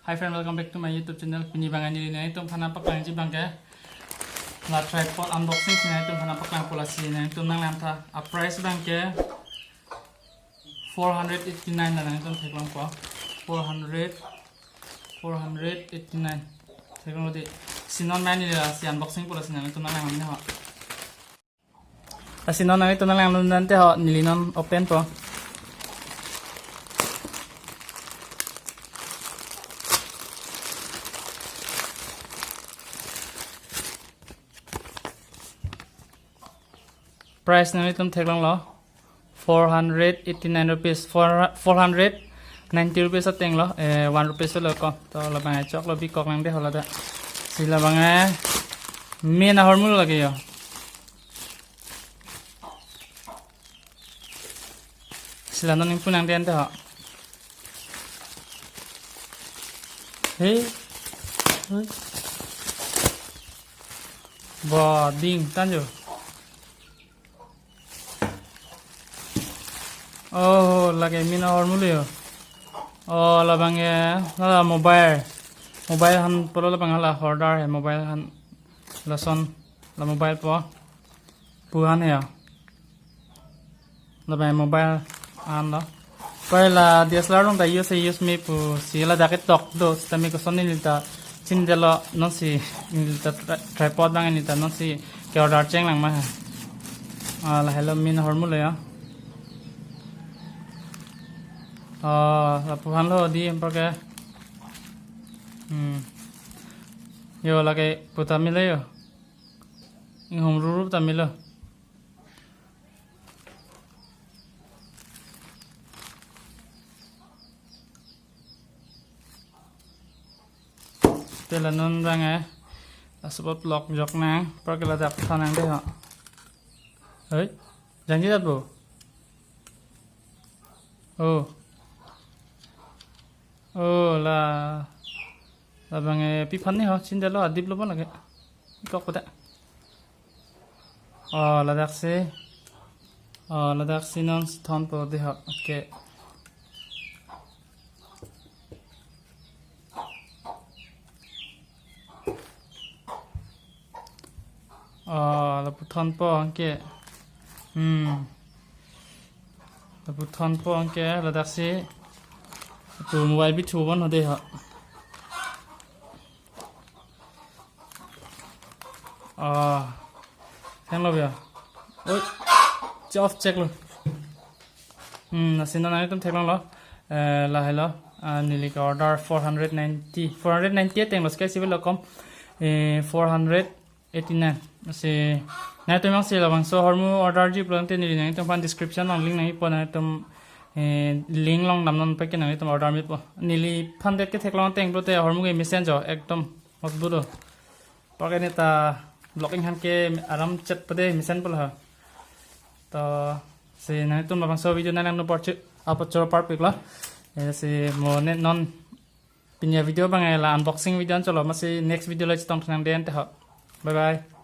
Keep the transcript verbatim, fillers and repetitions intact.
Hi friend, welcome back to my YouTube channel. Pini abang neli nanglitum aphan paklangji abangke la tripod unboxing si nanglitum aphan paklangpo. Lasi nanglitum nanglang tha. A price abangke four hundred eighty-nine, la nanglitum theklongpo. Four hundred, four hundred eighty-nine. Theklong dei. Si non neli lasi unboxing po, lasi nanglitum nanglang ho. Lasi non nanglitum nanglang nang te ho, neli non open po. Price nanglitum theklonglo, four hundred eighty-nine rupees, four, four hundred ninety rupees ateng lo, eh, one rupees lo ko. To labang choklo, bikok nang dei ho ladak. Si labang, eh, min ahormu lake ho. Si la non ingpu nang dei te ho. Hei. Hei. Bo ding tanjo. Oh, lake min ahormu lo ho. Oh, labang ke, la mobile. Mobile aphan pulo labang, la holder he, mobile aphan. Lason, la mobile po. Pu aphan he ho. Labang mobile an lo. Pai la D S L R along ta use, use me pusi ladak ketok do, sitame koson neli ta chinidetlo, non si neli ta tri-, tripod abang neli ta non si ke-order chenglang ma ha. Ah, lahelo min ahormu lo ho. Oh, lapu aphan lo dei anparke. Hmm. Ho lake pu ta melo ho. Inghumru rup ta melo. Te la non abang, eh, la support lock jok nang, anparke ladak tha nang dei ho. Hei, jangji dat bo. Oh. Oh, la, labang, eh, pi aphan ni ho, chinidetlo, adip lo bon lake. Kok pada. Oh, ladak si. Oh, ladak si non si thonpo dei ho. Okay. Oh, lapu thonpo anke. Hmm. Lapu thonpo anke, ladak si. Tu mobile bithu bon ho dei ho. Ah, hang lo ya. Oi, off check lo. Hmm, lasi non nanglitum theklonglo. Eh, lahelo. Ah, neli ke-order four hundred ninety, four hundred ninety ateng lo, sky civil lo kom. Eh, four hundred eighty-nine. Lasi nanglitum jongsi labangso ahormu order ji pulote neli nanglitum aphan description along link nangpo, nanglitum, eh, link along dam non anparke nanglitum order mepo. Neliphan det ketheklong ateng pulote ahormu ke mesen jo, ekdom mojbut do. Anparke neta blocking aphan ke aram chet pade mesen pulo ha. To si nanglitum labangso video nanglitum apor chu, apor chu parpik lo. Eh, si mo ne non pini avideo abang la unboxing video an cholo, masi next video lo chetong tha nang dei te ho. Bye bye.